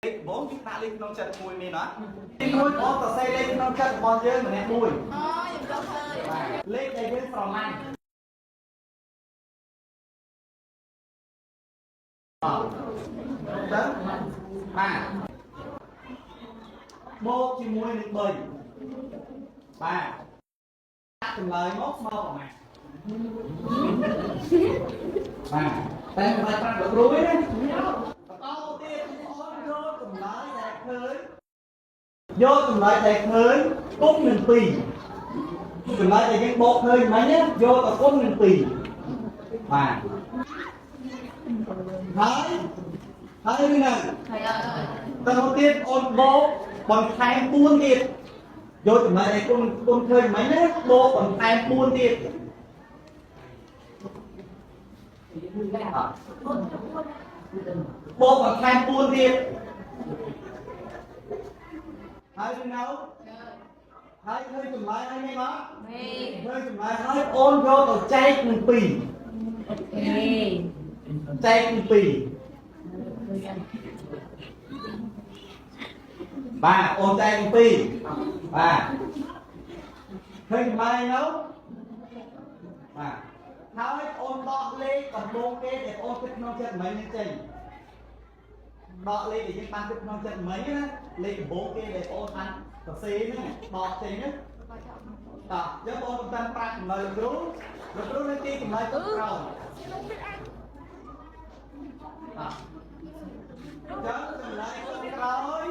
លេខដំបូងយើងដាក់លេខក្នុងចិត្តមួយមានអត់ទីមួយបងសរសេរលេខក្នុងចិត្តរបស់យើងម្នាក់មួយ អូខ្ញុំយកឃើញ លេខដែលយើងស្រឡាញ់អត់ទៅបាទបូកជាមួយនឹង3បាទដាក់ចម្លើយមកស្មើប្រមាណបាទតែមិនបាច់ប្រាប់លោកគ្រូទេណាបន្តទៀតអូនយកចម្លើយដែលឃើញយកចម្លើយដែលឃើញគុំនឹង2ចម្លើយដែលយើងបូកឃើញមិញណាយកទៅគុំនឹង2បាទហើយហើយនេះណា ហើយអត់ ទៅទៀតអូនបូកបន្ថែម4ទៀតយកចំណែកឯគុណគុណឃើញមិញណាបូកបន្ថែម4ទៀតបូកបន្ថែម4ទៀតហើយនៅហើយឃើញចម្លើយហើយនេះមក មេ ឃើញចម្លើយហើយអូនយកទៅចែកនឹង2ចែកនឹង2បាទអូនចែកនឹង2បាទឃើញចម្លើយនៅបាទហើយអូនដកលេខដំបូងគេដែលអូនគិតក្នុងចិត្តមិញនេះចេញដកលេខដែលយើងបានគិតក្នុងចិត្តមិញណាលេខដំបូងគេដែលអូនបានសរសេរហ្នឹងដកចេញណាតោះយើងបងមិនតាន់ប្រាប់ចម្លើយលោកគ្រូលោកគ្រូនៅទីចម្លើយចុងក្រោយតោះចឹងចម្លើយចុងក្រោយ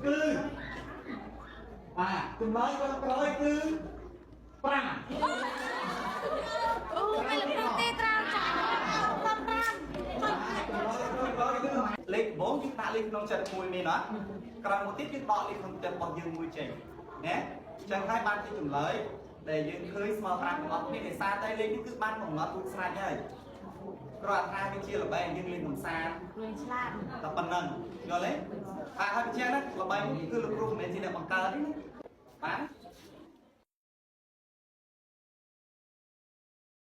គឺបាទចម្លើយចុងក្រោយគឺ5 អូមិនលោកគ្រូទេត្រាំចា15 លេខដំបូងយើងដាក់លេខក្នុងចិត្តមួយមានអត់ក្រោយមកទៀតយើងដកលេខក្នុងចិត្តរបស់យើងមួយចេញណាចឹងហើយបានជាចម្លើយដែលយើងឃើញស្មើ5ទាំងអស់គ្នាដោយសារតែលេខនេះគឺបានកំណត់រួចស្រេចហើយគ្រាន់តែថាវាជាល្បែងយើងលេងកំសាន្ត រៀនឆ្លាត តែប៉ុណ្្នឹងយល់ទេហើយហើយបញ្ជាក់ណាល្បែងគឺលោកគ្រូមិនមែនជាអ្នកបង្កើតទេណាបាទ